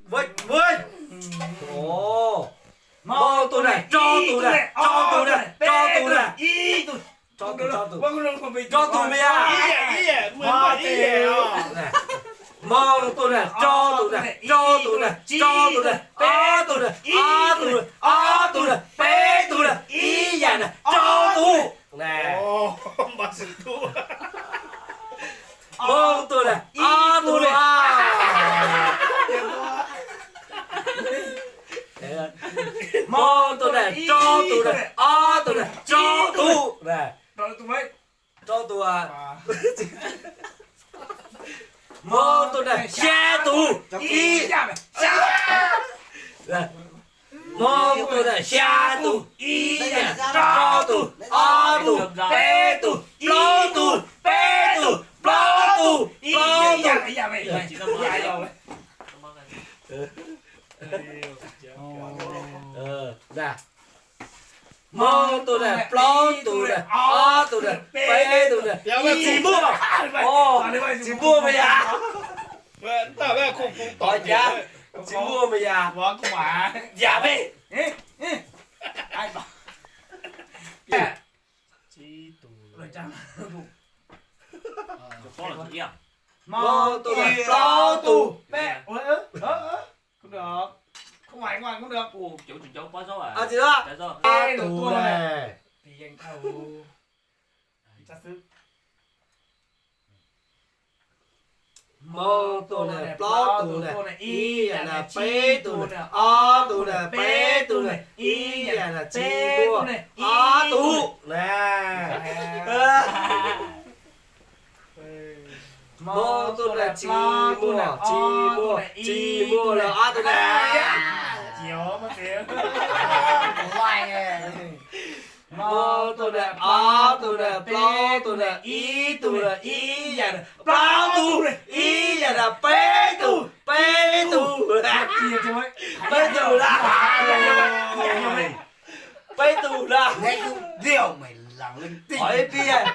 Mbuo, mbuo. Mong duqv naaic, zorqv duqv naaic, zorqv duqv naaic, zorqv duqv naaic. Zorqv duqv, zorqv duqv. Zorqv duqv mi'aqv. Mong duqv naaic, zorqv duqv naaic, zorqv duqv naaic, zorqv duqv naaic, aav duqv naaic, aav duqv naaic, aav duqv naaic, beiv duqv naaic, i yaac naaic, zorqv duqv. Mong duqv naaic, aav duqv naaic. Mong duqv naaic, zorqv duqv naaic, aav duqv naaic, zorqv duqv. Zorqv duqv. Mong duqv naaic, siav duqv. I, mong duqv naaic, siav duqv. I yaac zorqv duqv, orv duqv, betv duqv, plovv duqv, betv duqv, plovv duqv, plovv duqv. Mong duqv naaic, plovv duqv naaic, orv duqv naaic, betv duqv naaic, i muoz. Zinh mbuo meih yaac. Zinh mbuo meih yaac. Yaac meih. Mong duqv naaic, plovv duqv. Mong duqv naaic, plovv duqv naaic, i yaac naaic, betv duqv naaic, orv duqv naaic, betv duqv naaic, i yaac naaic, zinh mbuo, orv duqv naaic. Mong duqv naaic, zinh mbuo, zinh mbuo, zinh mbuo, orv duqv naaic. Mong duqv naaic, orv duqv naaic, plovv duqv naaic, i duqv naaic, i yaac naaic, plovv duqv, i yaac naaic, betv duqv, betv duqv. Betv duqv laaih. Betv duqv laaih. Oix bieqc.